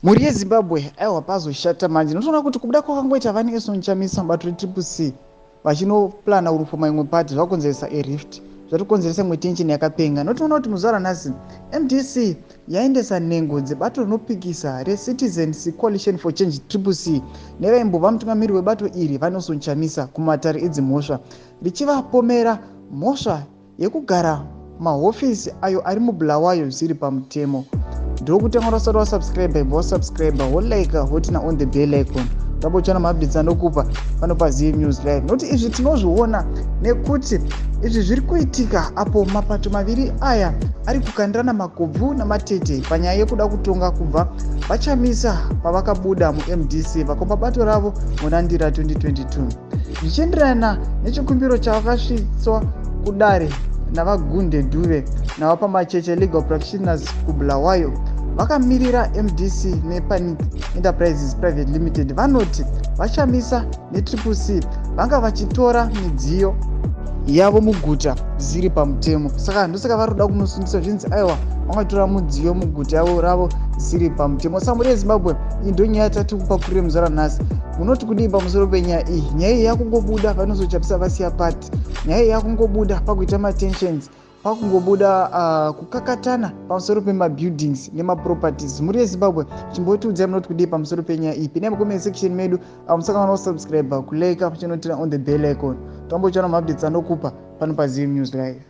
Mhuri yeZimbabwe, aiwa, pazoshata manje. Ndinotoona kuti kubuda kwakangoita vaNelson Chamisa mubato reTriple C vachinoplana kurufoma imwe party, zvakonzeresa erift, zvatokonzeresa imwe tension yakapenga. Notoona kuti muzuva ranhasi MDC yaendesa nhengo dzebato rinopikisa reCitizens Coalition for Change, Triple C, nevaimbova mutungamiri webato iri vaNelson Chamisa kumatare edzimhosva, richivapomera mhosva yekugara mahofisi ayo ari muBulawayo zvisiri pamutemo. Ndokutanga rasati wasubscribe, ibva wasubscribe, wolike, woturn on the bell icon, rambochana maupdates anokupa pano paZive News Live. Nokuti izvi tinozviona nekuti izvi zviri kuitika apo mapato maviri aya ari kukandirana makobvu namatete panyaya yekuda kutonga kubva vaChamisa pavakabuda muMDC vakaumba bato ravo muna Ndira 2022, zvichienderana nechikumbiro chavakasvitswa kudare navaGunde Dhuve navaPamacheche, legal practitioners kuBulawayo vakamirira MDC nePanic Enterprises Private Limited. Vanoti vaChamisa neTriple C vanga vachitora midziyo yavo muguta zvisiri pamutemo, saka ndosaka vari kuda kunosungisa, zvinzi aiwa, vangatora mudziyo muguta yavo ravo zvisiri pamutemo. Saka mhuri yeZimbabwe, iyi ndo nyaya tati kupakurire muzuva ranhasi. Munoti kudii pamusoro penyaya iyi? Nyaya iyi yakungobuda vanozochapisa vasiya party. Nyaya iyi yakungobuda pakuita matensions, pakungobuda kukakatana pamusoro pemabuildings nemaproperties. Mhuri yeZimbabwe, chimbotiudzai munoti kudii pamusoro penyaya iyi. Pinai mucomment section medu. Musakanganwa kusubscribe, kulike, muchinoturn on the bell icon. Tambochana maupdates anokupa pano paZive News Live.